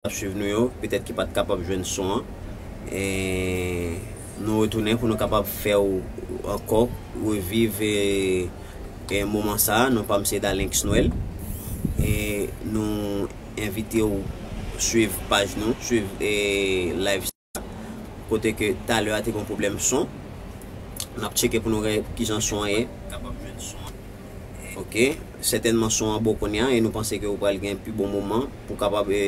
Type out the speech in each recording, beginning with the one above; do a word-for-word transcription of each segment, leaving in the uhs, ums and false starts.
ap swiv nou yo, petèt ki pa t kapab jwenn son an. E nou retounen pou nou kapab fè w ankò reviv e, e moman sa a. Non pa m se Dalenx Noël. E nou envite w swiv paj nou, swiv e live sa, kote ke talè a te gen pwoblèm son. N ap tcheke pou nou wè kijan son an ye. Ok, sètènman son an bon kounye a e nou panse ke ou pral gen pi bon moman pou kapab e,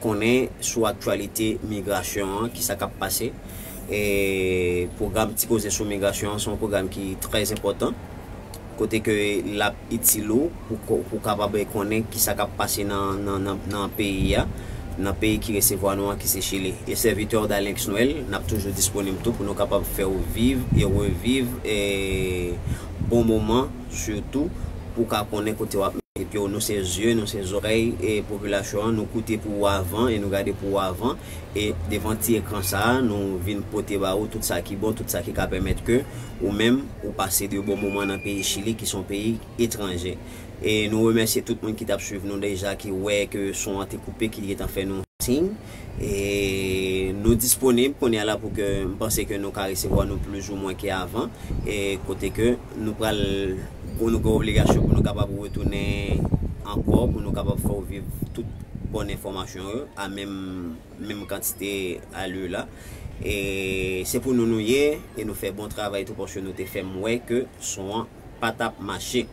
konnen sou aktyalite migrasyon an, kisa k ap pase. E pwogram Ti Koze sou migrasyon an se yon pwogram ki trè enpòtan, kote ke l ap itil ou pou, pou kapab konnen kisa k ap pase nan, nan, nan, nan peyi a, nan peyi ki resevwa nou an, ki se Chili. E sèvitè w Dalenx Noël, n ap toujou disponib tou pou nou kapab fè w viv e reviv e bon moman, sitou pou w ka konnen kote w ap mete pye w. Nou se zye, nou se zòrèy e popilasyon an, nou koute pou ou avan e nou gade pou ou avan. E devan ti ekran sa a, nou vin pote ba ou tout sa ki bon, tout sa ki ka pèmèt ke ou menm ou pase de bon moman nan peyi Chili, ki se yon peyi etranje. E nou remèsye tout moun ki t ap swiv nou deja, ki wè ke son an te koupe, ki gentan fè nou siy. E nou disponib kounye a la pou ke m panse ke nou ka resevwa nou plizoumwen ke avan. E kote ke nou pral, pou nou gen obligasyon pou nou kapab retounen ankò, pou nou kapab fè w viv tout bòn enfòmasyon yo a menm, menm kantite a lè la. E se pou nou nou ye, e nou fè bon travay tou, paske nou te fè m wè ke son an pa t ap mache.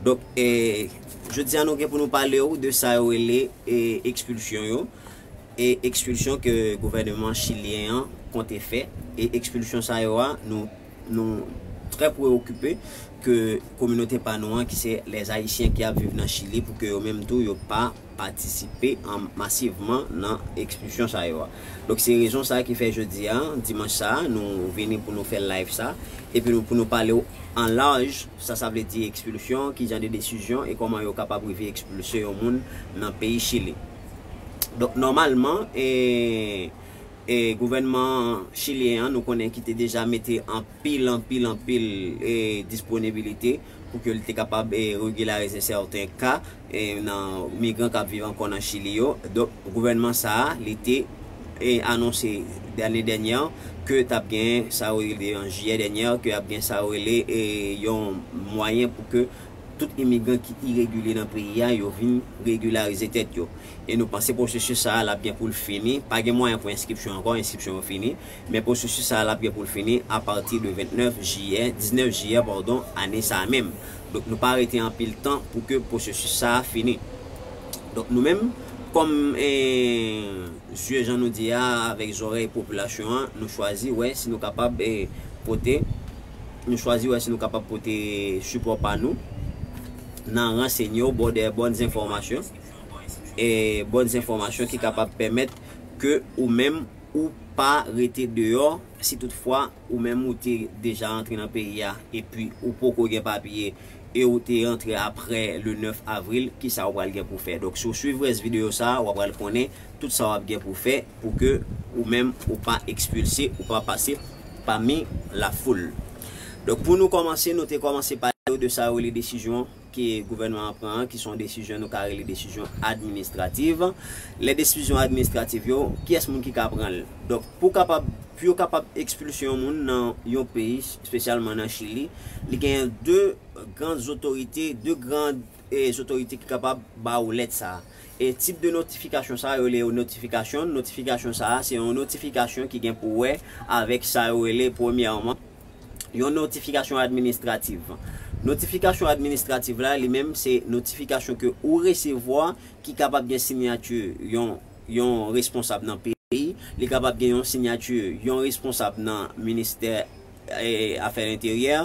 Donk, e, jodi a nou gen pou nou pale w de sa yo rele e, ekspilsyon yo. E ekspilsyon ke gouvènman chilyen an konte fè. E ekspilsyon sa yo a, nou, nou trè preokipe ke kominote pa nou an, ki se lèzayisyen ki ap viv nan Chili, pou ke yo menm tou, yo pa patisipe an, masivman nan ekspilsyon sa yo a. Donk, se rezon sa a ki fè jodi a, dimanch sa a, nou vini pou nou fè live sa, epi nou, pou nou pale w an laj, sa, sa vle di ekspilsyon, ki jan de desizyon, e kòman yo kapab rive ekspilse yon moun nan peyi Chili. Donk, nòmalman, e, e gouvènman chilyen an, nou konnen ki te deja mete anpil, anpil, anpil, e, disponibilite pou ke li te kapab, e, regilarize sèten ka, e, nan migran k ap viv ankò nan Chili yo. Donk, gouvènman sa a, li te, e, anonse ane dènyè ke t ap gen sa yo rele, an jiyè dènyè, ke ap gen sa yo rele, e, yon mwayen pou ke tout imigran ki iregilye nan peyi a, yo vin regilarize tèt yo. E nou panse pwosesis sa a, l ap gen pou l fini. Pa gen mwayen pou enskripsyon ankò, enskripsyon yo fini. Men pwosesis sa a, l ap gen pou l fini apati de vennèf jiyè, diznèf jiyè, padon, ane sa a menm. Donk, nou pa rete anpil tan pou ke pwosesis sa a fini. Donk, nou menm, kòm, e, zye, jan nou di a, avèk zòrèy popilasyon an, nou chwazi wè si nou kapab, e, pote, nou chwazi wè si nou kapab pote sipò pa nou nan ransenye w bò dèyè bòn enfòmasyon, e, bòn enfòmasyon ki kapab pèmèt ke ou menm ou pa rete deyò, si toutfwa ou menm ou te deja antre nan peyi a, epi ou poko gen papye, e ou te antre apre le nèf avril, kisa ou pral gen pou fè. Donk, si w swiv rès videyo sa a, w ap pral konnen tout sa w ap gen pou fè pou ke ou menm ou pa ekspilse, ou pa pase pami lafoul. Donk, pou nou kòmanse, nou te kòmanse pale de sa yo rele desizyon ke gouvènman an pran an, ki se yon desizyon nou ka rele desizyon administrativ. Lè desizyon administrativ yo, kiyès moun ki ka pran l? Donk, pou kapab, pou yo kapab ekspilse yon moun nan yon peyi, espesyalman nan Chili, li genyen de gran zotorite, de gran, e, zotorite ki kapab ba ou lèt sa a. E tip de notifikasyon sa a, yo rele yo notifikasyon. Notifikasyon sa a, se yon notifikasyon ki gen pou wè avèk sa yo rele, premyèman, yon notifikasyon administrativ. Notifikasyon administrativ la, li menm, se notifikasyon ke ou resevwa ki kapab gen siyati yon, yon responsab nan peyi, li kapab gen yon siyati yon responsab nan ministè, e, afè enteryè,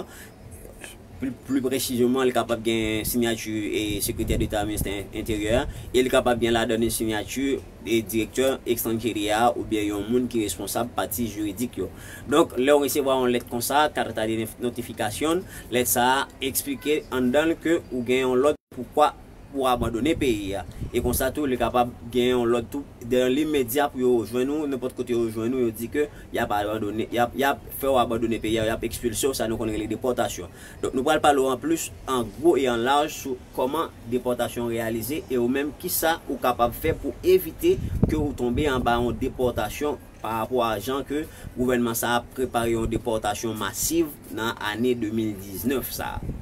pli, pli presizeman, li kapab gen siyati, e, sekretè deta ministè enteryè, e li kapab gen ladan li siyati, e, direktè estranjeri a, oubyen yon moun ki responsab pati jiridik yo. Donk, lè w resevwa yon lèt konsa, carta de notificación, lèt sa a eksplike anndan l ke ou gen yon lòd poukwa pou w abandone peyi a. E konsa tou, li kapab gen yon lòd tou, dan limedya pou yo jwenn ou, nenpòt kote yo jwenn ou, yo di ke y ap abandone, y ap, y ap fè w abandone peyi a, y ap ekspilse w, sa nou konn rele depòtasyon. Donk, nou pral pale w an plis, an gwo e an laj sou kòman depòtasyon reyalize e ou menm kisa ou kapab fè pou evite ke ou tonbe anba yon depòtasyon pa rapò a jan ke gouvènman sa a ap prepare yon depòtasyon masiv nan ane de mil diznèf sa a.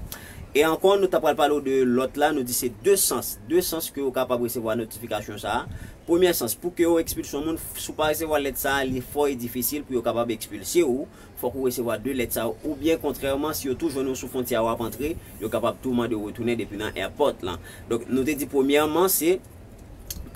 E ankò, nou ta pral pale w de lòt la, nou di se de sans, de sans ke ou kapab resevwa notifikasyon sa a. Premyè sans, pou ke yo ekspilse yon moun, si w pa resevwa lèt sa a, li fò e difisil pou yo kapab ekspilse w. Fòk ou resevwa de lèt sa a, oubyen kontrèman, si yo tou jwenn ou sou fwontyè a w ap antre, yo kapab tou mande w retounen depi nan airport lan. Donk, nou te di premyèman, se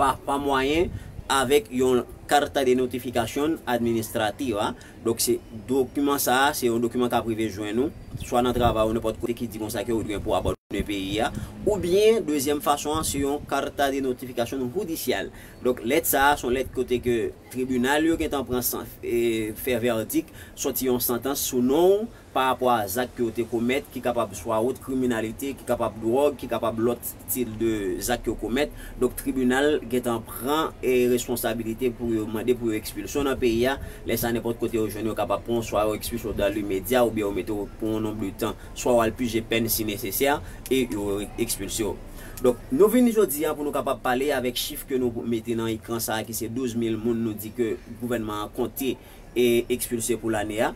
pa, pa mwayen avèk yon carta de notificación administrativa. Donk, se dokiman sa a, se yon dokiman k ap rive jwenn ou, swa nan travay ou nenpòt kote ki di konsa ke ou gen pou abandone peyi a. Oubyen, dezyèm fason an, se yon carta de notificación judicial. Donk, lèt sa a, se yon lèt kote ke tribinal yo gentan pran san, e, fè vèdik, sòti yon santans sou non w, pa rapò a zak ke w te komèt, ki kapab swa wot kriminalite, ki kapab dwòg, ki kapab lòt stil de zak ke w komèt. Donk, tribinal gentan pran, e, responsabilite pou yo mande pou yo ekspilse w nan peyi a. Lè sa, nenpòt kote yo jwenn, yo kapab pran w, swa yo ekspilse w dan limedya, oubyen yo mete w pou yon nonb de tan, swa w al pije pèn si nesesè, e yo ekspilse w. Donk, nou vini jodi a pou nou kapab pale avèk chif ke nou mete nan ekran sa a, ki se douz mil moun nou di ke gouvènman an konte e ekspilse pou lane a.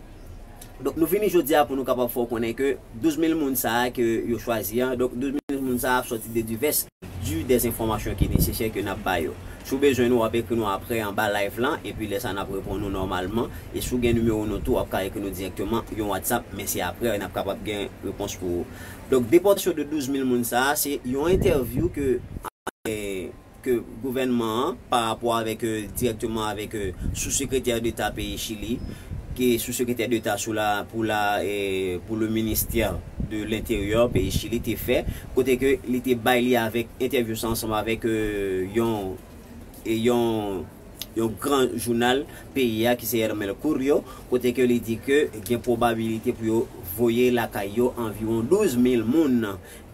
Donk, nou vini jodi a pou nou kapab fè w konnen ke douz mil moun sa a ke yo chwazi an, donk, douz mil moun sa a ap sòti de divès, di dèzenfòmasyon ki nesesè ke n ap ba yo. Si w bezwen nou, w ap ekri nou apre anba live lan, epi lè sa n ap reponn ou nòmalman. E si w gen nimewo nou tou, w ap ka ekri nou dirèkteman yon WhatsApp, men se apre n ap kapab gen repons pou ou. Donk, depòtasyon de douz mil moun sa a, se yon entèvyou ke, eh, ke gouvènman an, pa rapò avèk, eh, dirèkteman avèk, eh, sou sekretè deta peyi Chili, ki sou sekretè deta sou la, pou la, eh, pou le ministè de l'Intérieur peyi Chili te fè, kote ke li te bay li avèk entèvyou sa ansanm avèk, eh, yon, e yon, yon gran jounal peyi a ki se El Mercurio, kote ke li di ke gen pwobabilite pou yo voye lakay yo anviwon douz mil moun.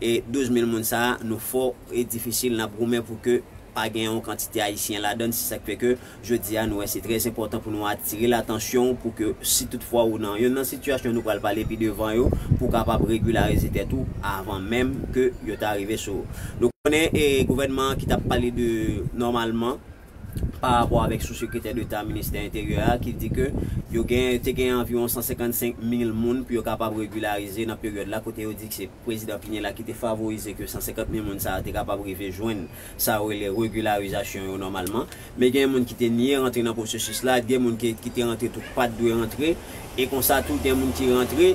E douz mil moun sa a, nou fò e difisil n ap goumen pou ke pa gen yon kantite ayisyen ladan l. Se sa k fè ke jodi a nou wè se trè enpòtan pou nou atire latansyon pou ke si toutfwa ou nan yonn nan sitiyasyon nou pral pale pi devan yo, pou w kapab regilarize tèt ou avan menm ke yo ta rive sou ou. Nou konnen e gouvènman an ki t ap pale de nòmalman pa rapò avèk sou sekretè deta ministè enteryè a ki di ke yo gen, te gen anviwon san senkannsenk mil moun pou yo kapab regilarize nan peryòd la, kote yo di ke se prezidan Pinela ki te favorize ke san senkant mil moun sa a te kapab rive jwenn sa yo rele regilarizasyon yo nòmalman. Men gen moun ki te nye rantre nan pwosesis la, gen moun ki, ki te rantre tou pa t dwe rantre, e konsa tou gen moun ki rantre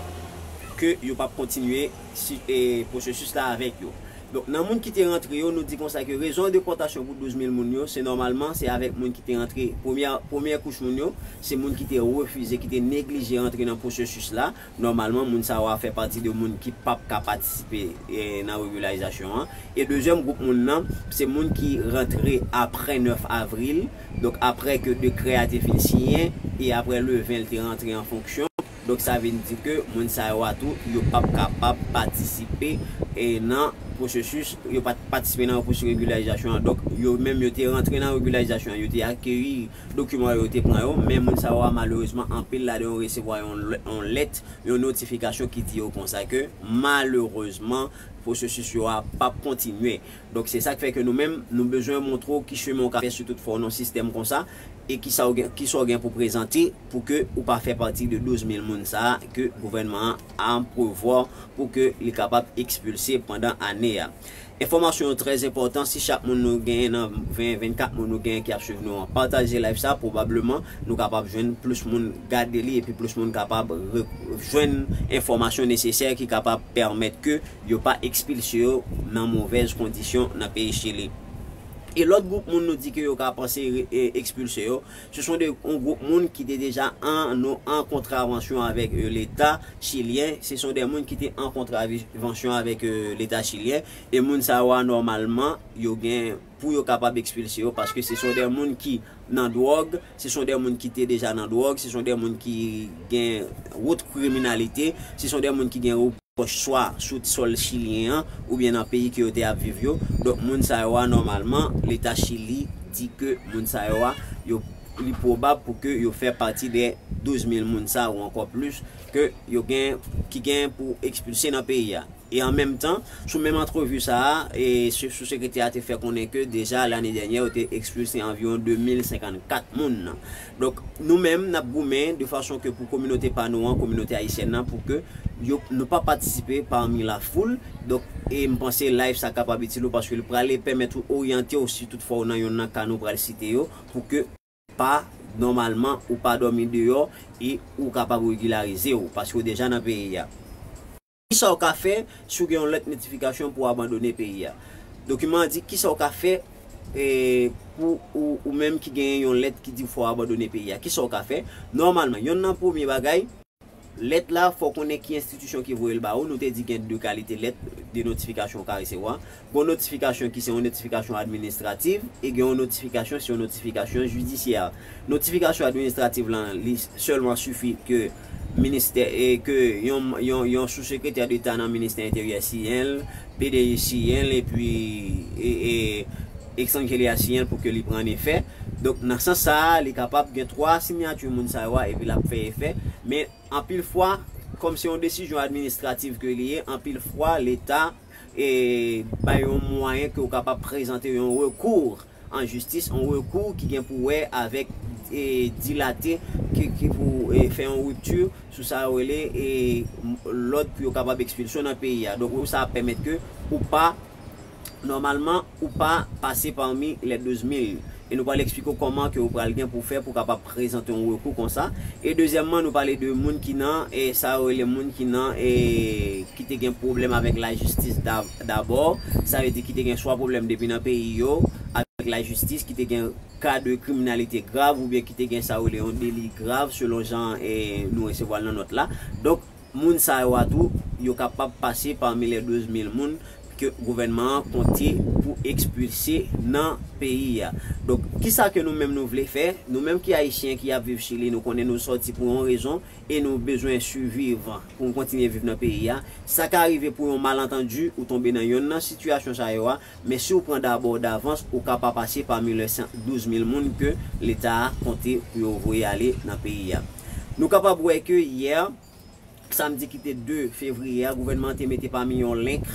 ke yo p ap kontinye si, e, pwosesis la avèk yo. Donk, nan moun ki te rantre yo, nou di konsa ke rezon depòtasyon pou douz mil moun yo, se nòmalman, se avèk moun ki te rantre, premyè, premyè kouch moun yo, se moun ki te refize, ki te neglije rantre nan pwosesis la. Nòmalman, moun sa yo a fè pati de moun ki p ap ka patisipe, e, nan regilarizasyon an. E dezyèm gwoup moun nan, se moun ki rantre apre nèf avril, donk apre ke dekrè a te fin siyen, e apre le ven l te rantre an fonksyon. Donk, sa vin di ke moun sa yo a tou, yo p ap kapab patisipe, e, nan pwosesis, yo pa t patisipe nan pwosesis regilarizasyon an. Donk, yo menm, yo te rantre nan regilarizasyon an, yo te akeyi dokiman yo, yo te pran yo, men moun sa yo a, malerezman, anpil ladan yo resevwa yon lè-, yon lèt, yon notifikasyon ki di yo konsa ke, malerezman, pwosesis yo a p ap kontinye. Donk, se sa k fè ke nou menm, nou bezwen montre w ki chemen w ka fè si toutfwa w nan sistèm konsa, e kisa w gen, kisa w gen pou prezante pou ke ou pa fè pati de douz mil moun sa a ke gouvènman an prevwa pou ke li kapab ekspilse pandan ane a. Enfòmasyon yo trè enpòtan, si chak moun nou genyen nan ven, vennkat moun nou genyen ki ap swiv nou an pataje live sa, pwobableman nou kapab jwenn plis moun gade li epi plis moun kapab re-, jwenn enfòmasyon nesesè ki kapab pèmèt ke yo pa ekspilse yo nan movèz kondisyon nan peyi Chili. E lòt gwoup moun nou di ke yo ka panse re-, e, ekspilse yo, se son de yon gwoup moun ki te deja an, an kontravansyon avèk, e, leta chilyen, se son de moun ki te an kontravansyon avèk, e, leta chilyen, e moun sa yo a nòmalman, yo gen pou yo kapab ekspilse yo, paske se son de moun ki nan dwòg, se son de moun ki te deja nan dwòg, se son de moun ki gen wot kriminalite, se son de moun ki gen swa sou sòl chilyen an oubyen nan peyi ke yo te ap viv yo. Donk, moun sa yo a, nòmalman, Leta Chili di ke moun sa yo a, yo, li pwobab pou ke yo fè pati de douz mil moun sa ou ankò plis ke yo gen, ki gen pou ekspilse nan peyi a. E an menm tan, sou menm antrevi sa a, e sou, sou sekretè a te fè konnen ke deja lane dènyè, yo te ekspilse anviwon de mil senkannkat moun. Donk, nou menm, n ap goumen de fason ke pou kominote pa nou an, kominote ayisyèn nan, pou ke yo, nou pa patisipe pami lafoul. Donk, e m panse live sa kapab itil ou paske li prale pèmèt ou oryante w si toutfwa ou nan yonn nan ka nou pral site yo, pou ke pa, nòmalman, ou pa dòmi deyò e ou kapab regilarize w paske w deja nan peyi a. Kisa w ka fè si w gen yon lèt notifikasyon pou w abandone peyi a? Dokiman an di kisa w ka fè, e, pou ou, ou menm ki gen yon lèt ki di fò w abandone peyi a. Kisa w ka fè? Nòmalman, yonn nan premye bagay, lèt la, fò w konnen ki enstitisyon ki voye l ba ou. Nou te di gen de kalite lèt de notifikasyon w ka resevwa. Gen yon notifikasyon ki se yon notifikasyon administrativ e gen yon notifikasyon se yon notifikasyon jidisyè. Notifikasyon administrativ lan, li sèlman sifi ke ministè, e ke yon, yon, yon sou sekretè deta nan ministè enteryè siyen l, P D I siyen l, epi, e, e, Exangelia siyen l pou ke li pran efè. Donk, nan sans sa a, li kapab gen twa siyati moun sa yo a, epi l ap fè efè. Men, anpil fwa, kòm se yon desizyon administrativ ke li ye, anpil fwa, Leta, e, bay yon mwayen ke w kapab prezante yon rekou an jistis, yon rekou ki gen pou wè avèk, e, dilate, ki, ki pou, e, fè yon ripti sou sa yo rele, e, lòd pou yo kapab ekspilse w nan peyi a. Donk, rekou sa a ap pèmèt ke ou pa, nòmalman, ou pa pase pami lè douz mil. E nou pral eksplike w kòman ke ou pral gen pou fè pou kapab prezante yon rekou konsa. E dezyèmman, nou pale de moun ki nan, e sa yo rele moun ki nan, e ki te gen pwoblèm avèk lajistis da-, dabò. Sa vle di ki te gen swa pwoblèm depi nan peyi yo avèk lajistis, ki te gen ka de kriminalite grav oubyen ki te gen sa yo rele yon deli grav selon jan, e, nou resevwa l nan nòt la. Donk, moun sa yo a tou, yo kapab pase pami lè douz mil moun ke gouvènman an konte pou ekspilse nan peyi a. Donk, kisa ke nou menm nou vle fè? Nou menm ki ayisyen ki ap viv Chili, nou konnen nou sòti pou yon rezon e nou bezwen siviv pou nou kontinye viv nan peyi a. Sa ka rive pou yon malantandi ou tonbe nan yonn nan sitiyasyon sa yo a, men si w pran dabò davans, ou ka pa pase pami lè san douz mil moun ke Leta a konte pou yo voye ale nan peyi a. Nou kapab wè ke yè, samdi ki te de fevriye a, gouvènman an te mete pami yon link,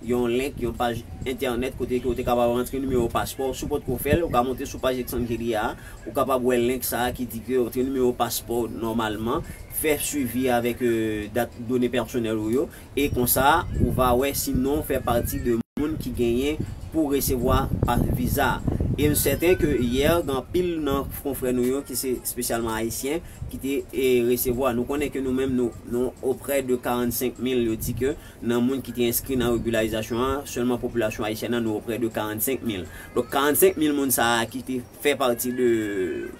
yon link, yon paj entènèt kote ke w te kapab rantre nimewo paspò w. Si w potko fè l, ou ka monte sou paj Exangelia a, ou kapab wè link sa a ki di ke rantre nimewo paspò w nòmalman, fè swivi avèk, e, dat done pèsonèl ou yo, e konsa, ou va wè si non w fè pati de moun ki genyen pou resevwa pa-, viza. E m sèten ke yè, gen anpil nan konfrè nou yo ki se espesyalman ayisyen ki te, e, resevwa. Nou konnen ke nou menm, nou, nou oprè de karannsenk mil, yo di ke nan moun ki te enskri nan regilarizasyon an, sèlman popilasyon ayisyèn nan, nou oprè de karannsenk mil. Donk, karannsenk mil moun sa a ki te fè pati de,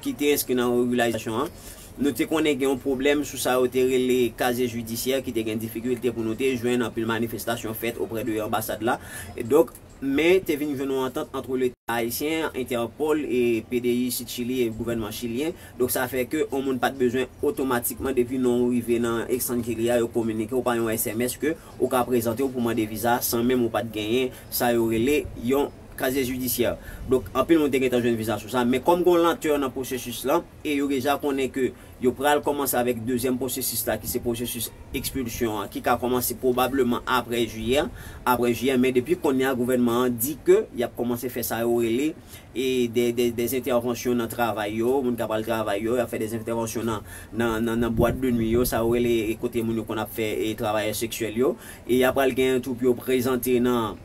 ki te enskri nan regilarizasyon an, nou te konnen gen yon pwoblèm sou sa yo te rele kazye jidisyè, ki te gen difikilte pou nou te jwenn, anpil manifestasyon fèt oprè de anbasad la. E donk, men te vin jwenn yon antant ant Leta ayisyen, Entèpòl e P D I Chili e gouvènman chilyen. Donk, sa fè ke yon moun pa t bezwen otomatikman, depi non w rive nan Exangelia, yo kominike w pa yon S M S ke ou ka prezante w pou mande viza san menm ou pa t genyen sa yo rele yon kazye jidisyè. Donk, anpil moun te gentan jwenn viza sou sa, men kòm gen yon lantè nan pwosesis lan, e yo deja konnen ke yo pral kòmanse avèk dezyèm pwosesis la, ki se pwosesis ekspilsyon an, ki ka kòmanse pwobableman apre jiyè, apre jiyè, men depi kounye a, gouvènman an di ke y ap kòmanse fè sa yo rele, e, de, de, de entèvansyon nan travay yo, moun k ap al travay yo, y ap fè de entèvansyon nan, nan, nan, nan bwat de nwi yo, sa yo rele, e, kote moun yo konn ap fè, e, travayè seksyèl yo, e y ap pral gen tou pou yo prezante nan,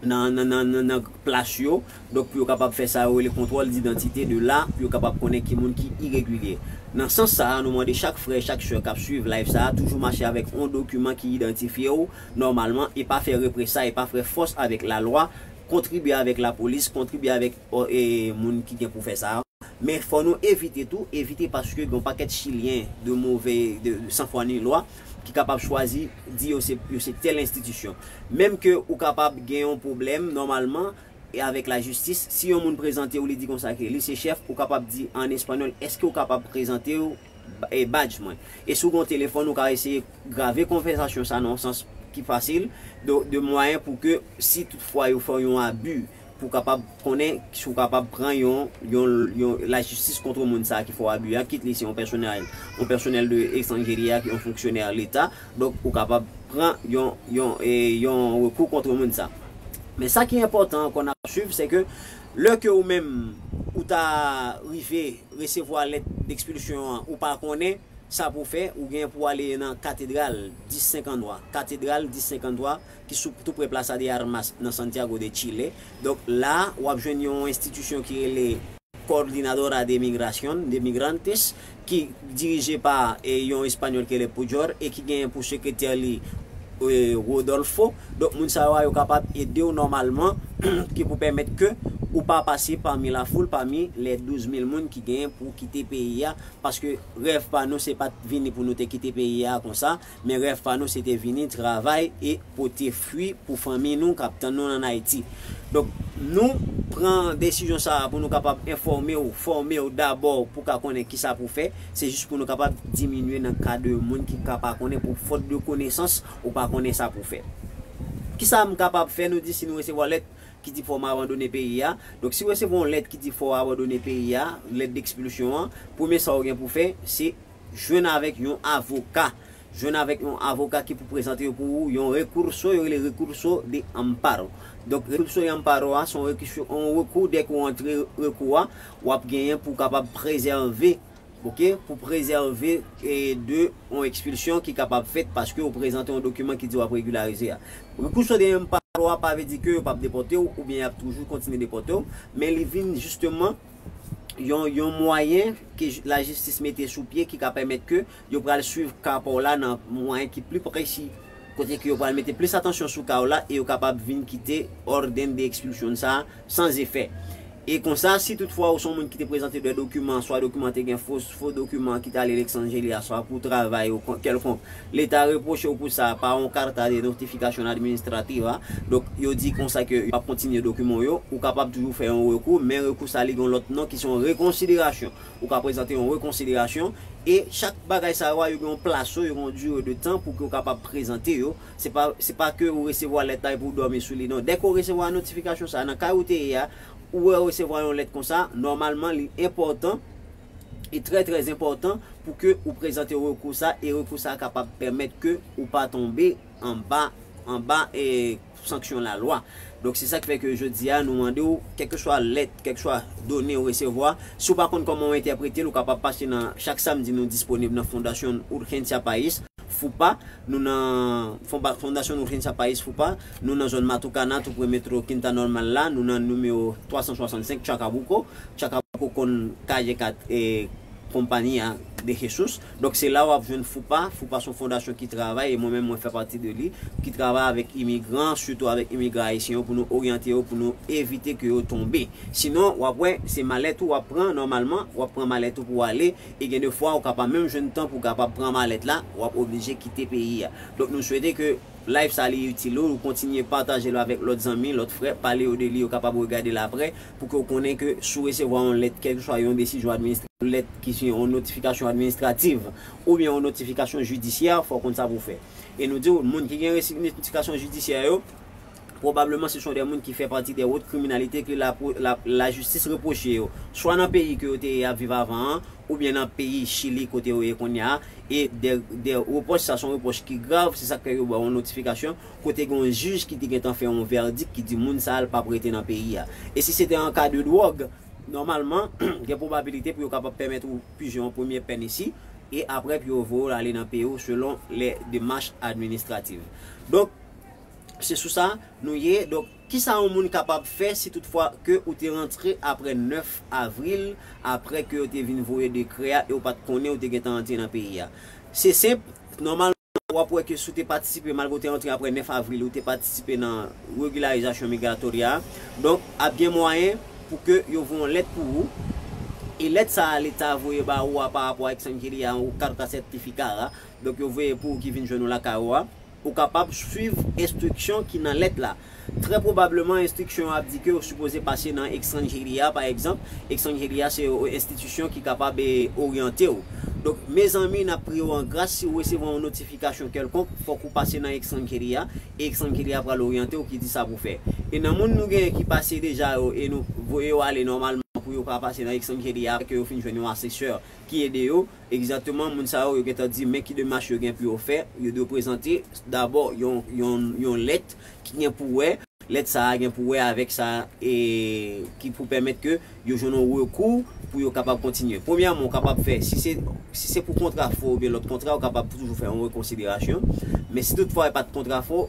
nan, nan, nan, nan, nan plas yo. Donk, pou yo kapab fè sa yo rele kontwòl didantite, de la, pou yo kapab konnen ki moun ki iregilye. Nan sans sa a, nou mande chak frè, chak sè k ap swiv live sa a, toujou mache avèk yon dokiman ki idantifye w nòmalman, e pa fè represay, e pa fè fòs avèk lalwa, kontribye avèk lapolis, kontribye avèk, o, e, moun ki gen pou fè sa a. Men fò nou evite tou, evite paske gen yon pakèt chilyen de move, de, de san fwa ni lwa ki kapab chwazi di yo se, yo se tèl enstitisyon. Menm ke ou kapab gen yon pwoblèm nòmalman e avèk lajistis, si yon moun prezante w, li di konsa ke li se chèf, ou kapab di an espanyòl, èske ou kapab prezante w e badj mwen. E si w gen yon telefòn, ou ka eseye grave konvèsasyon sa nan yon sans ki fasil, de, de mwayen pou ke si toutfwa yo fè yon abi, pou w kapab konnen si w kapab pran yon, yon, yon lajistis kont moun sa ki fè w abi a, kit li se yon pèsonèl, yon pèsonèl de Exangelia, ki yon fonksyonè leta, donk ou kapab pran yon, yon, e, yon rekou kont moun sa. Men sa ki enpòtan ankò n ap swiv, se ke lè ke ou menm ou ta rive resevwa lèt dekspilsyon an, ou pa konnen sa pou fè, ou gen pou ale nan katedral dis senkanntwa, katedral dis senkanntwa ki sou tou pre Plaza de Armas nan Santiago de Chile. Donk la, w ap jwenn yon enstitisyon ki rele Coordinadora de Migración, de Migrantes, ki dirije pa e, yon espanyòl ki rele Pujol e ki gen pou sekretè li e, Rodolfo. Donk moun sa yo a, yo kapab ede w nòmalman ki pou pèmèt ke ou pa pase pami lafoul, pami lè douz mil moun ki gen pou kite peyi a, paske rèv pa nou se pa t vini pou nou te kite peyi a konsa, men rèv pa nou se te vini travay e pote fwi pou fanmi nou k ap tann nou ann Ayiti. Donk nou pran desizyon sa a pou nou kapab enfòme w, fòme w dabò pou w ka konnen kisa pou fè, se jis pou nou kapab diminye nan ka de moun ki ka pa konnen pou fòt de konesans ou pa konnen sa pou fè. Kisa m kapab fè, nou di si nou resevwa lèt ki di fò m abandone peyi a. Donk si w resevwa yon lèt ki di fò w abandone peyi a, lèt dekspilsyon an, premye sa w gen pou fè se jwenn avèk yon avoka. Jwenn avèk yon avoka ki pou prezante yo pou ou yon recurso, yo rele recurso de amparo. Donk recurso de amparo a se yon rekou, yon rekou dèk ou antre rekou a, w ap genyen pou w kapab prezève, oke, pou prezève e, de yon ekspilsyon ki kapab fèt paske ou prezante yon dokiman ki di w ap regilarize a. Recurso de amparo a pa vle di ke yo p ap depòte w oubyen y ap toujou kontinye depòte w, men li vin jisteman yon, yon mwayen ke j- lajistis mete sou pye ki ka pèmèt ke yo pral swiv ka pa w la nan mwayen ki pli presi, kote ke yo pral mete plis atansyon sou ka w la e yo kapab vin kite orden de expulsion sa a san efè. E konsa, si toutfwa ou se yon moun ki te prezante de dokiman, swa dokiman te gen fo, fo dokiman ki t ale Lèks Anjeli a, swa pou travay ou kèlkonk, Leta repwoche w pou sa pa yon carta de notificación administrativa. Donk yo di konsa ke yo ap kontinye dokiman yo, ou kapab toujou fè yon rekou, men rekou sa li gen yon lòt non ki se yon rekonsiderasyon. Ou ka prezante yon rekonsiderasyon e chak bagay sa yo a, yo gen yon plaso, yo gen yon dire de tan pou ke w kapab prezante yo. Se pa, se pa ke ou resevwa lèt la epi ou dòmi sou li non. Dèke w resevwa notifikasyon sa a nan kay ou te ye a, ou wè w resevwa yon lèt konsa, nòmalman li enpòtan e trè trè enpòtan pou ke ou prezante rekou sa e rekou sa kapab pèmèt ke ou pa tonbe anba, anba e sanksyon lalwa. Donk se sa k fè ke jodi a nou mande w kèlkeswa lèt, kèlkeswa done ou resevwa, si w pa konn kòman w entèprete l, ou kapab pase nan chak samdi nou disponib nan Fondasyon Urgencia País, FUPA, nou nan Fondasyon Urgencia País, FUPA, nou nan zòn Matucana, tou pre metro Quinta Normal la, nou nan nimewo twa san swasannsenk Chacabuco, Chacabuco con calle kat e Compañía de Jesús. Donk se la w ap jwenn FUPA. FUPA se yon fondasyon ki travay, e mwen menm mwen fè pati de li, ki travay avèk imigran, sitou avèk imigran ayisyen yo pou nou oryante yo, pou nou evite ke yo tonbe. Sinon, w ap wè, se malèt ou w ap pran nòmalman, w ap pran malèt ou pou w ale, e gen de fwa ou ka pa menm jwenn tan pou w kapab pran malèt la, w ap oblije kite peyi a. Donk nou swete ke live sa li itil ou, ou kontinye pataje l avèk lòt zanmi, lòt frè, pale yo de li, yo kapab regade l aprè, pou ke w konnen ke si w resevwa yon lèt, kèlkeswa yon desizyon administratif, yon lèt ki se yon notifikasyon administratif, oubyen yon notifikasyon jidisyè, fò w konn sa pou w fè. E nou di w, moun ki gen resi- notifikasyon jidisyè yo, pwobableman se son de moun ki fè pati de wot kriminalite ke la, la, lajistis repwoche yo, swa nan peyi ke yo te ap viv avan an, oubyen nan peyi Chili kote yo ye kounye a, e de, de repwòch sa se yon repwòch ki grav, se sa k fè yo ba w yon notifikasyon kote gen yon jij ki te gentan fè yon vèdik ki di moun sa a l p ap rete nan peyi a. E si se te an ka de dwòg, nòmalman, gen pwobabilite pou yo kapab pèmèt ou pije yon premye pèn isi, e aprè pou yo voye w ale nan peyi w selon lè demach administrativ. Donk, se sou sa nou ye. Donk, kisa yon moun kapab fè si toutfwa ke ou te rantre aprè nèf avril, aprè ke yo te vin voye dekrè a e ou pa t konnen, ou te gentan rantre nan peyi a? Se senp, nòmalman, w ap wè ke si w te patisipe, malgre w te rantre aprè nèf avril, ou te patisipe nan regilarizasyon migratorya a. Donk, ap gen mwayen pou ke yo voye yon lèt pou ou. E lèt sa a, Leta voye ba ou a pa rapò a Exangelia, ou carta certificada. Donk, yo voye pou ou ki vin jwenn ou lakay ou a. Ou kapab swiv enstriksyon ki nan lèt la. Trè pwobableman, enstriksyon yo ap di ke ou sipoze pase nan Exangelia, pa egzanp. Exangelia se yon enstitisyon ki kapab e, oryante w. Donk, mezanmi, n ap priye w an gras, si w resevwa yon notifikasyon kèlkonk, fòk ou pase nan Extranjeria, e Extranjeria pral oryante w ki di sa pou fè. E nan moun nou genyen ki pase deja yo, e nou voye yo ale nòmalman pou yo ka pase nan Extranjeria, ke yo fin jwenn yon asesè ki ede yo, egzakteman, moun sa yo, yo gentan di men ki demach yo gen pou yo fè, yo dwe prezante dabò yon, yon, yon lèt ki gen pou wè, lèt sa a gen pou wè avèk sa, e ki pou pèmèt ke yo jwenn yon rekou pou yo kapab kontinye. Premyèman, ou kapab fè, si se, si se pou kontra fo oubyen lòt kontra, ou kapab toujou fè yon rekonsiderasyon. Men si toutfwa e pa t kontra fo,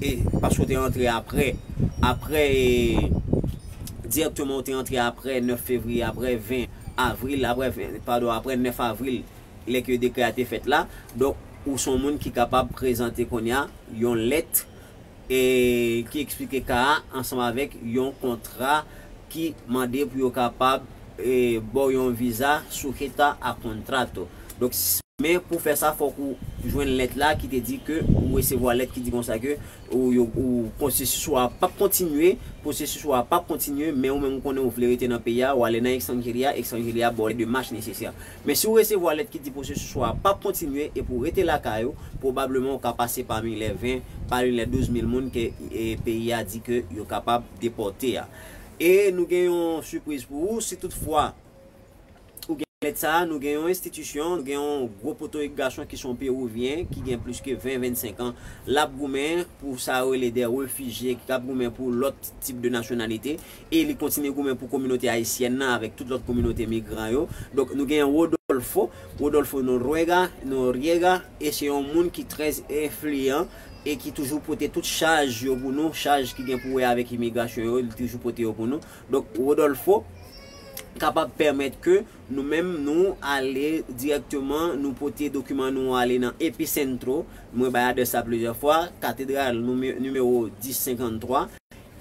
e paske w te antre apre, apre, e, dirèkteman ou te antre apre nèf fevriye, apre ven avril, apre ven, padon, apre nèf avril, lè ke dekrè a te fèt la. Donk, ou se yon moun ki kapab prezante kounye a yon lèt, e, ki eksplike ka a ansanm avèk yon kontra ki mande pou yo kapab, e, ba w yon viza sujeta a contrato. Donk, s- men pou fè sa, fòk ou jwenn lèt la ki te di ke ou resevwa lèt ki di konsa ke ou, yo, ou pwosesis ou a p ap kontinye, pwosesis ou a p ap kontinye, men ou menm ou konnen ou vle rete nan peyi a, ou ale nan Extranjeria, Extranjeria ba w demach nesesè. Men si w resevwa lèt ki di pwosesis ou a p ap kontinye e pou w rete lakay ou, pwobableman ou ka pase pami lè ven, pami lè douz mil moun ke, e, peyi a di ke yo kapab depòte a. E nou gen yon sipriz pou ou, si toutfwa ou gen lèt sa a, nou gen yon enstitisyon, nou gen yon gwo poto gason ki se yon Perivyen, ki gen plis ke ven, vennsenk an, l ap goumen pou sa yo rele de refijye, ki ap goumen pou lòt tip de nasyonalite, e li kontinye goumen pou kominote ayisyèn nan avèk tout lòt kominote migran yo. Donk, nou gen Rodolfo, Rodolfo Noriega, Noriega, e se yon moun ki trè enfliyan e ki toujou pote tout chaj yo pou nou, chaj ki gen pou wè avèk imigrasyon yo, li toujou pote yo pou nou. Donk, Rodolfo kapab pèmèt ke nou menm nou ale dirèkteman, nou pote dokiman nou ale nan Epicentro. Mwen bay adrès la plizyè fwa, Katedral nime-, nimewo dis senkanntwa,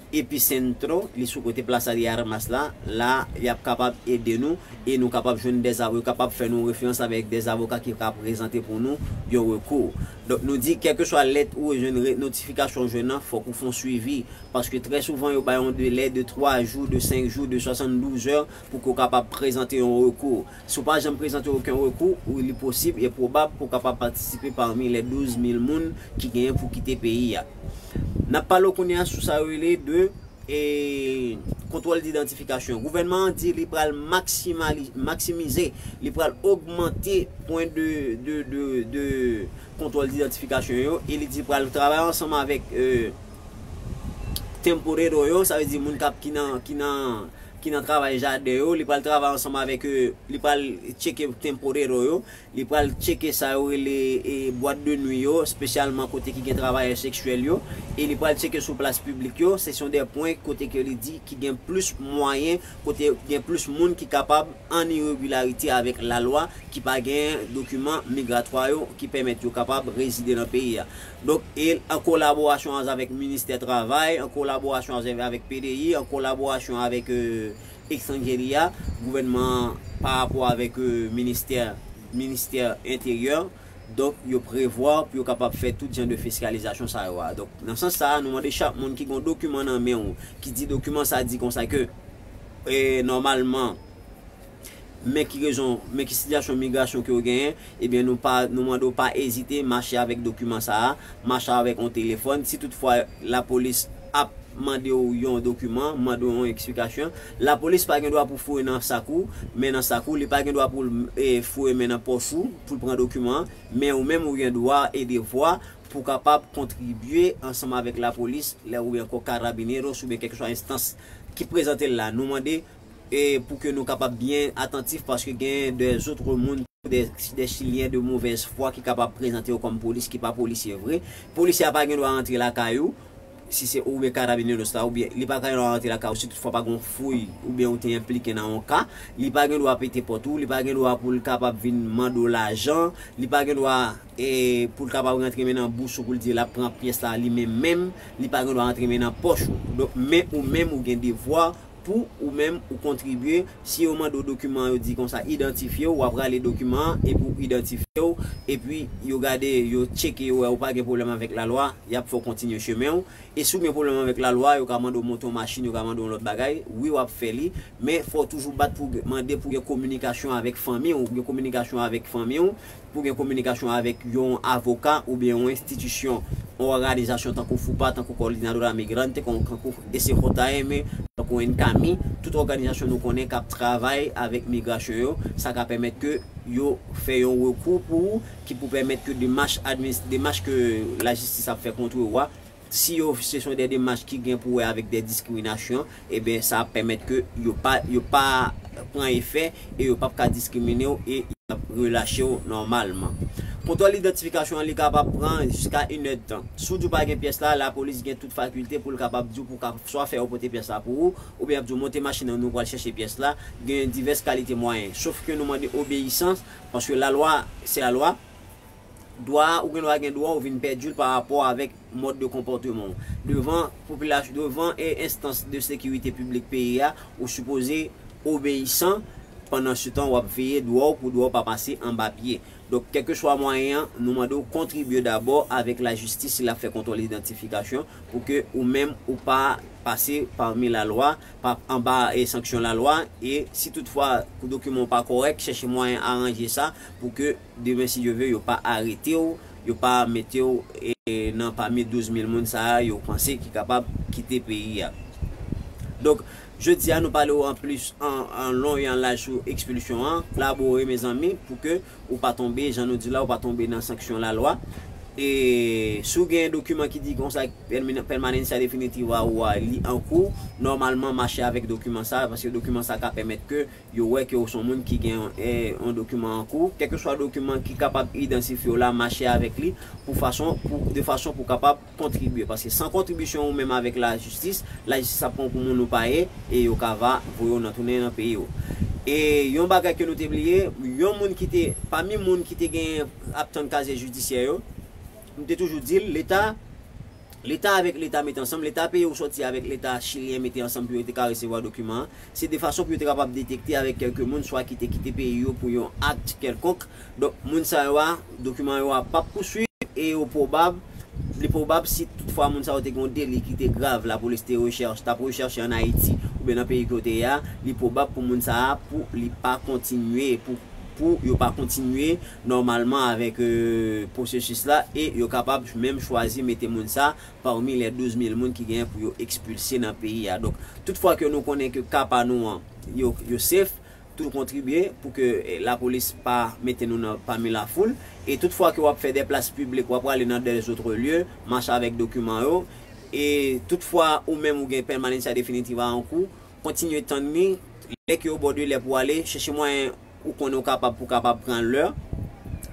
Epicentro, li sou kote Plaza de Armas la. La, y ap kapab ede nou e nou kapab jwenn dèz avoka, yo kapab fè nou referans avèk dèz avoka ki ka prezante pou nou yon rekou. Donk, nou di, kèlkeswa lèt ou jwenn re-, notifikasyon ou jwenn nan, fòk ou fè yon swivi. Paske trè souvan, yo bay yon delè de twa jou, de senk jou, de swasanndouz è pou ke w kapab prezante yon rekou. Si w pa janm prezante okenn rekou, ou, li posib e pwobab pou w kapab patisipe pami lè douz mil moun ki genyen pou kite peyi a. N ap pale w kounye a sou sa yo rele de, e, kontwòl idantifikasyon. Gouvènman an di li pral maksimali-, maksimize, li pral ogmante pwen de, de, de, de kontwòl idantifikasyon yo, e li di pral travay ansanm avèk, e, temporero yo, sa vle di moun k ap, ki nan, ki nan, ki nan travay jaden yo, li pral travay ansanm avèk, e, li pral tcheke temporero yo, li pral tcheke sa yo rele, e, bwat de nwi yo, espesyalman kote ki gen travayè seksyèl yo, e li pral tcheke sou plas piblik yo, se se yon de pwen kote ke li di ki gen plis mwayen, kote gen plis moun ki kapab an iregilarite avèk lalwa, ki pa gen dokiman migratwa yo ki pèmèt yo kapab rezide nan peyi a. Donk, e an kolaborasyon avèk ministè travay, an kolaborasyon avèk, avèk P D I, an kolaborasyon avèk, e, Extranjeria, gouvènman an pa rapò avèk, e, ministè, ministè enteryè, donk, yo prevwa pou yo kapab fè tout jan de fiskalizasyon sa yo a. Donk, nan sans sa a, nou mande chak moun ki gen yon dokiman nan men w, ki di dokiman sa di konsa ke, e, nòmalman, men ki rezon, men ki sitiyasyon migrasyon ke w genyen, ebyen, nou pa, nou mande w pa ezite mache avèk dokiman sa a, mache avèk yon telefòn. Si toutfwa lapolis ap mande w yon dokiman, mande w yon eksplikasyon, lapolis pa gen dwa pou fouye nan sak ou, men nan sak ou, li pa gen dwa pou l, e, fouye men nan pòch ou, pou l pran dokiman an, men ou menm ou gen dwa e devwa pou w kapab kontribye ansanm avèk lapolis, lè oubyen ankò karabineros oubyen kèlkeswa enstans ki prezante l la. Nou mande e pou ke nou kapab byen atantif, paske gen de zòt moun, de, de Chilyen de movèz fwa ki kapab prezante yo kòm polis ki pa polisye vre. Polisye a pa gen dwa rantre lakay ou, si se oubyen karabineros la, oubyen li pa gen dwa rantre lakay ou si toutfwa pa gen yon fouy, oubyen ou te enplike nan yon ka. Li pa gen dwa pete pòt ou, li pa gen dwa pou l kapab vin mande w lajan, li pa gen dwa, e, pou l kapab rantre men nan bous ou pou l di l ap pran pyès la li menm menm, li pa gen dwa rantre men nan pòch ou. Donk, men ou menm ou gen devwa pou ou menm ou kontribye. Si yo mande w dokiman, yo di konsa, idantifye w, w ap rale dokiman an, epi w idantifye w, epi yo gade, yo tcheke, yo wè ou pa gen pwoblèm avèk lalwa, y ap fè w kontinye chemen w. E si w gen pwoblèm avèk lalwa, yo ka mande w monte yon machin, yo ka mande w lòt bagay, wi, w ap fè li, men fò w toujou bat pou mande pou gen kominikasyon avèk fanmi w, gen kominikasyon avèk fanmi w, pou gen kominikasyon avèk yon avoka oubyen yon enstitisyon, yon òganizasyon tankou FUPA, tankou Coordinadora Migrante, kon- tankou S C J M, tankou ENCAMI, tout òganizasyon nou konnen k ap travay avèk migrasyon yo, sa ka pèmèt ke yo fè yon rekou pou ou ki pou pèmèt ke demach adminis- demach ke lajistis ap fè kont ou a, si yo se son de demach ki gen pou wè avèk de diskriminasyon, ebyen sa ap pèmèt ke yo pa yo pa pran efè e yo p ap ka diskrimine w e y ap relache w nòmalman. Kontwòl idantifikasyon an li kapab pran jiska inèdtan. Si w di w pa gen pyès la, lapolis gen tout fakilte pou l kapab di w pou ka swa fè yo pote pyès la pou ou, oubyen y ap di w monte machin nan nou pral chèche pyès la. Gen divès kalite mwayen. Sof ke nou mande obeyisans, paske lalwa se lalwa. Dwa, ou gen dwa gen dwa, ou vin pèdi l pa rapò avèk mòd de konpòteman w. Devan popilasyon, devan e enstans de sekirite piblik peyi a, ou sipoze obeyisan, pandan se tan w ap veye dwa w pou dwa w pa pase anba pye. Donk, kèlkeswa mwayen an, nou mande w kontribye dabò avèk lajistis si l ap fè kontwòl idantifikasyon pou ke ou menm ou pa pase pami lalwa, pa anba e sanksyon lalwa. E si toutfwa dokiman w pa kòrèk, chèche mwayen aranje sa pou ke demen, si Dye ve, yo pa arete w, yo pa mete w e, nan pami douz mil moun sa a yo panse ki kapab kite peyi a. Donk, jodi a nou pale w an plis, an, an lon e an laj sou ekspilsyon an. Kolabore, mezanmi, pou ke ou pa tonbe, jan nou di la, ou pa tonbe nan sanksyon lalwa. E si w gen dokiman ki di konsa, pèmane- pèmanansa definitiva ou a, li an kou, nòmalman mache avèk dokiman sa, paske dokiman sa ka pèmèt ke yo wè ke w se yon moun ki gen, eh, yon dokiman an kou. Kèlkeswa dokiman ki kapab idantifye w la, mache avèk li pou fason, pou, de fason pou w kapab kontribye. Paske san kontribisyon ou menm avèk lajistis, lajistis ap pran w pou moun ou pa ye, e yo ka va voye w nan tounen nan peyi w. E yon bagay ke nou te bliye, yon moun ki te, pami moun ki te gen ap tann kazye jidisyè yo, m te toujou di l, Leta, Leta avèk Leta mete ansanm, Leta peyi w sòti avèk Leta chilyen mete ansanm pou yo te ka resevwa dokiman an. Se de fason pou yo te kapab detekte avèk kèlke moun, swa ki te kite peyi yo pou yon akt kèlkonk. Donk, moun sa yo a, dokiman yo a p ap pouswiv e yo pwobab, li pwobab si toutfwa moun sa yo te gen yon deli ki te grav, lapolis te rechèch, t ap rechèche ann Ayiti oubyen nan peyi ke yo te ye a, li pwobab pou moun sa a, pou li pa kontinye, pou, pou yo pa kontinye nòmalman avèk, euh, pwosesis la e yo kapab menm chwazi mete moun sa pami lè douz mil moun ki genyen pou yo ekspilse nan peyi a. Donk, toutfwa ke nou konnen ke ka pa nou an, yo, yo safe, tou kontribye pou ke, eh, lapolis pa mete nou nan pami lafoul. E toutfwa ke w ap fè de plas piblik, w ap prale nan de zòt lye, mache avèk dokiman yo. E toutfwa ou menm ou gen pèmanansa definitiva an kou, kontinye tann li. Lè ke yo ba w de lè pou w ale, chèche mwayen ou konnen w kapab pou w kapab pran lè,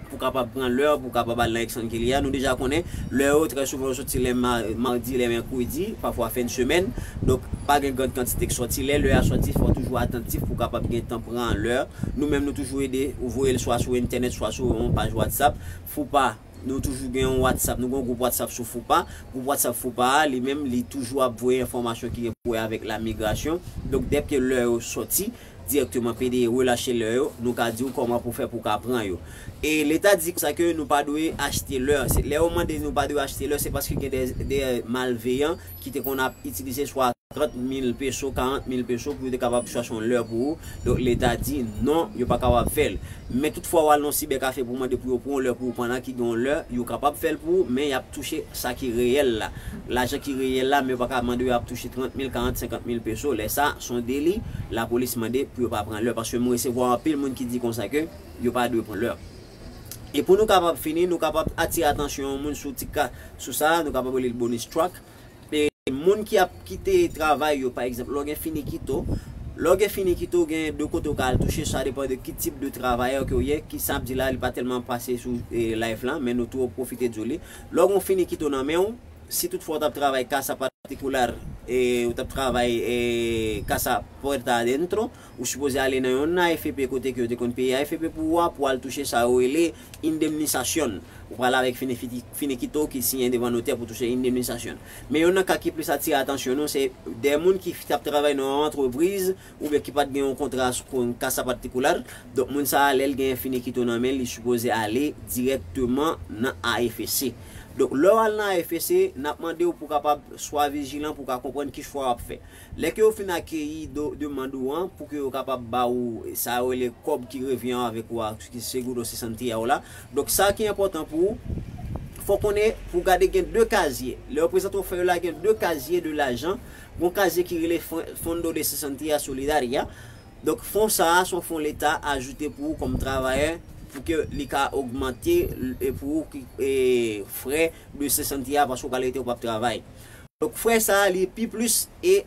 pou w kapab pran lè, pou w kapab al nan Exxon Kilia. Nou deja konnen lè yo trè souvan yo soti lè ma- madi, lè mèkredi, pafwa fen de semèn. Donk, pa gen grann kantite k sòti. Lè lè a sòti, fò w toujou atantif pou w kapab gen tan pran lè. Nou menm, nou toujou ede ou voye l swa sou entènèt, swa sou yon paj WhatsApp. FUPA, nou toujou gen yon WhatsApp, nou gen yon gwoup WhatsApp sou FUPA. Gwoup WhatsApp FUPA a, li menm, li toujou ap voye enfòmasyon ki gen pou wè avèk lamigrasyon. Donk, dèke lè yo sòti, dirèkteman, P D A relache lè yo, nou ka di w kòman pou fè pou w ka pran yo. E Leta di konsa ke nou pa dwe achte lè. Se, lè yo mande nou pa dwe achte lè, se paske gen de, de malveyan ki te konn ap itilize swa trant mil peso, karant mil peso pou yo te kapab chache yon lè pou ou. Donk, Leta di non, yo pa kapab fè l. Men toutfwa w al nan yon sibèkafe pou mande pou yo pran yon lè pou ou pandan ki gen yon lè, yo kapab fè l pou ou, men y ap touche sa ki reyèl la. Lajan ki reyèl la, men yo pa ka mande w y ap touche trant mil, karant, senkant mil peso. Lè sa, se yon deli, lapolis mande pou yo pa pran lè. Paske m resevwa anpil moun ki di konsa ke yo pa dwe pran lè. E pou nou kapab fini, nou kapab atire atansyon yon moun sou ti ka, sou sa, nou kapab rele l bonus track. E moun ki ap kite travay yo, pa egzanp, lè w gen finikito, lè w gen finikito, gen de kote w ka al touche, sa depann de ki tip de travayè ke w ye, ki sa ap di la, li pa tèlman pase sou, eh, live la, men nou tou pwofite di w li. Lè w gen finikito nan men w, si toutfwa w t ap travay kasa patikular, e, ou t ap travay e, Casa Puerta Adentro, ou sipoze ale nan yon A F P kote ke yo te konn peye A F P pou ou a, pou al touche sa yo rele indemnización. Ou pral avèk fini-, finiquito ki siyen devan notè pou touche indemnización. Men yon nan ka ki plis atire atansyon nou, se de moun ki t ap travay nan yon antrepriz oubyen ki pa t gen yon kontra Casa Particular. Donk, moun sa a, lè l gen finiquito nan men l, li sipoze ale dirèkteman nan A F C. Donk, lè w al nan A F C, n ap mande w pou w kapab swa vijilan, pou w ka konprann ki chwa w ap fè. Lè ke yo fin akeyi do-, demann ou an, pou ke yo kapab ba ou sa yo rele kòb ki revyen avèk ou a, ki seguro cesantía w la. Donk, sa ki enpòtan pou ou, fò w konnen, pou w gade gen de kazye. Lè yo prezante w fèy la, gen de kazye de lajan. Gon kazye ki rele Fon-, Fondo de Cesantía Solidaria. Donk, fon sa a, se yon fon Leta ajoute pou ou kòm travayè, pou ke li ka ogmante, e, pou ou ki, e, frè de cesantía, paske ou ka rete ou p ap travay. Donk, frè sa a, li pi plis, e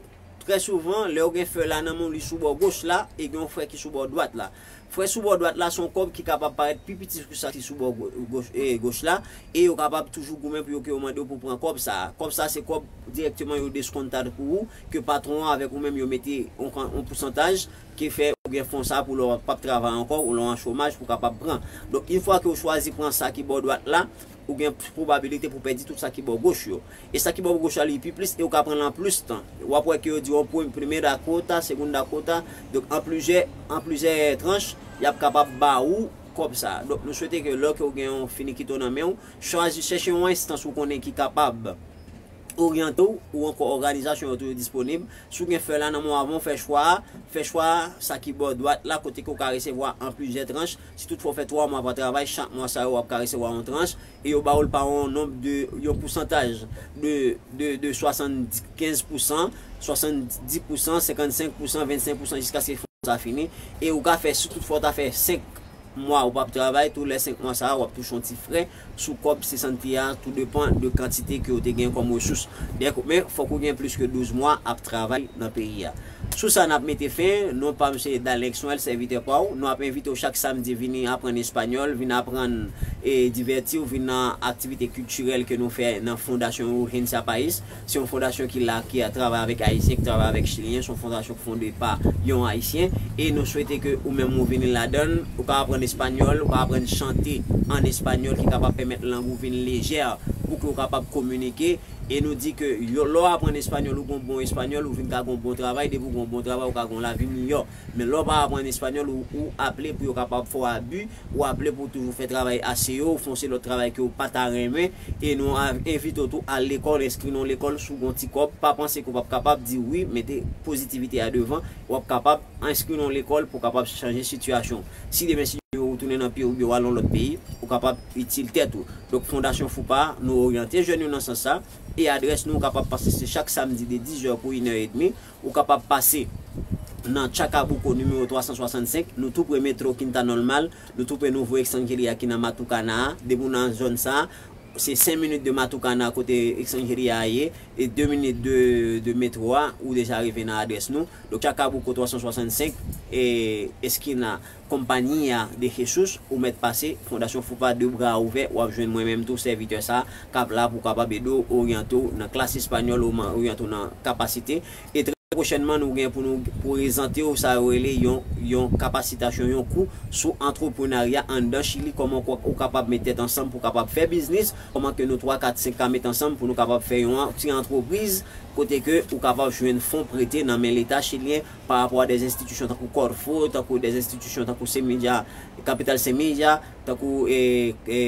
trè souvan, lè ou gen frè la nan men w, li sou bò goch la, e gen yon frè ki sou bò dwat la. Frè sou bò dwat la, se yon kòb ki kapab parèt pi piti ke sa ki sou bò go-, goch, e, goch la, e yo kapab toujou goumen pou yo ke yo mande w pou pran kòb sa a. Kòb sa a, se kòb dirèkteman yo deskonta pou ou, ke patwon an avèk ou menm yo mete yon kan-, yon pousantaj, ki fè ou gen fon sa a pou lè w p ap travay ankò, ou lè w an chomaj pou w kapab pran. Donk, yon fwa ke w chwazi pran sa ki bò dwat la, ou gen pwobabilite pou pèdi tout sa ki bò goch yo. E sa ki bò goch la, li pi plis, e ou ka pran l an plis tan. W ap wè ke yo di w premye, primera cuota, segunda cuota. Donk, an plizyè, an plizyè tranch, y ap kapab ba ou kòb sa a. Donk, nou swete ke lè ke w gen yon finiquito nan men w, chwazi chèche yon enstans ou konnen ki kapab oryante w, ou ankò òganizasyon yo toujou disponib. Si w gen frè la nan men w, avan w fè chwa a, fè chwa sa ki bò dwat la, kote ke w ka resevwa an plizyè tranch. Si toutfwa w fè twa mwa pa travay, chak mwa sa yo w ap ka resevwa yon tranch, e yo ba w l pa yon nonb de, yon pousantaj de, de, de swasannkenz pousan, swasanndis pousan, senkannsenk pousan, vennsenk pousan, jiskaske fon sa fini. E ou ka fè, si toutfwa w ta fè senk mwa ou p ap travay, tou lè senk mwa sa a, w ap touche yon ti frè sou kòb cesantía, tou depan de kantite ke w te gen kòm resous. Dèk, men, fòk ou gen plis ke douz mwa ap travay nan peyi a. Sou sa, n ap mete fen. Non pa m se Dalex Noël, sèvitè pa w. Nou ap envite w chak samdi vini aprann espanyòl, vin aprann e divèti w, vin nan aktivite kiltirèl ke nou fè nan Fondasyon Urgencia País. Se yon fondasyon ki la, ki ap travay avèk Ayisyen, ki travay avèk Chilyen. Se yon fondasyon ki fonde pa yon Ayisyen. E nou swete ke ou menm ou vini ladan l, ou ka aprann espanyòl, ou ka aprann chante an espanyòl ki kapab pèmèt lang ou vin lejè pou ke ou kapab kominike. E nou di ke yo, lè w aprann espanyòl, ou gon bon espanyòl, ou vin ka gon bon travay. Depi ou gon bon travay, ou ka gon lavi miyò. Men lè w pa aprann espanyòl, ou, ou aple pou yo kapab fè w abi, ou aple pou w toujou fè travay aseo, ou fè yon se lòt travay ke w pa ta renmen. E nou a-, envite w tou al lekòl, enskri nan yon lekòl, si w gon ti kòb, pa panse ke w p ap kapab, di wi, mete pozitivite a devan, w ap kapab enskri nan yon lekòl pou w kapab chanje sitiyasyon w. Si demen, si Dye vle, ou tounen nan peyi w oubyen w al nan lòt peyi, ou kapab itil tèt ou. Donk, Fondasyon Foupa, nou oryante jèn yo nan sans sa, e adrès nou, ou kapab pase, se chak samdi de diz è pou inè edmi, ou kapab pase nan Chacabuco nimewo twa san swasannsenk, nou tou pre metro Quinta Normal, nou tou pre nouvo Extranjeria ki nan Matucana a. Depi w nan zòn sa a, se senk minit de Matucana kote Extranjeria a ye, e de minit de, de metro a, ou deja rive nan adrès nou. Donk, Chacabuco twa san swasannsenk, e, eskina Compañía de Jesús, ou mèt pase, Fondasyon Foupa, de bra ouvè, w ap jwenn mwen menm tou, sèvitè sa a, k ap la pou kapab ede w, oryante w nan klas espanyòl, ou man-, oryante w nan kapasite. E trè pwochènman, nou gen pou nou prezante w sa yo rele yon, yon kapasitasyon, yon kou sou antreprenarya anndan Chili, kòman ou, ou kapab met tèt ansanm pou kapab fè biznis, kòman ke nou twa, kat, senk ka met ansanm pou nou kapab fè yon ti antrepriz, kote ke ou kapab jwenn fon prete nan men Leta chilyen pa rapò a de enstitisyon tankou Corfo, tankou de enstitisyon tankou Semilla, Capital Semilla, tankou, e, e,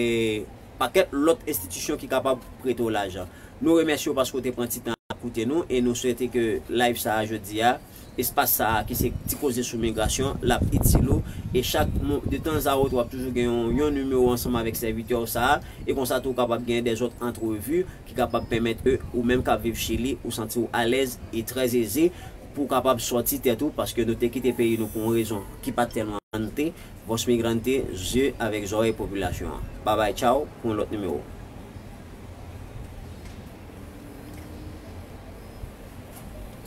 pakèt lòt enstitisyon ki kapab prete w lajan. Nou remèsye w paske w te pran ti tan ap koute nou e nou swete ke live sa a jodi a, espas sa a ki se Ti Koze sou Migrasyon, l ap itil ou. E chak mo-, de tanzawòt, w ap toujou gen yon, yon nimewo ansanm avèk sèvitè w sa a. E konsa tou, w kapab gen de zòt antrevi ki kapab pèmèt ke ou menm k ap viv Chili, ou santi w alèz e trè eze pou w kapab sòti tèt ou, paske nou te kite peyi nou pou yon rezon ki pa t tèlman ante. Voz Migrante, zye avèk zòrèy popilasyon an. Babay, tchaw, pou yon lòt nimewo.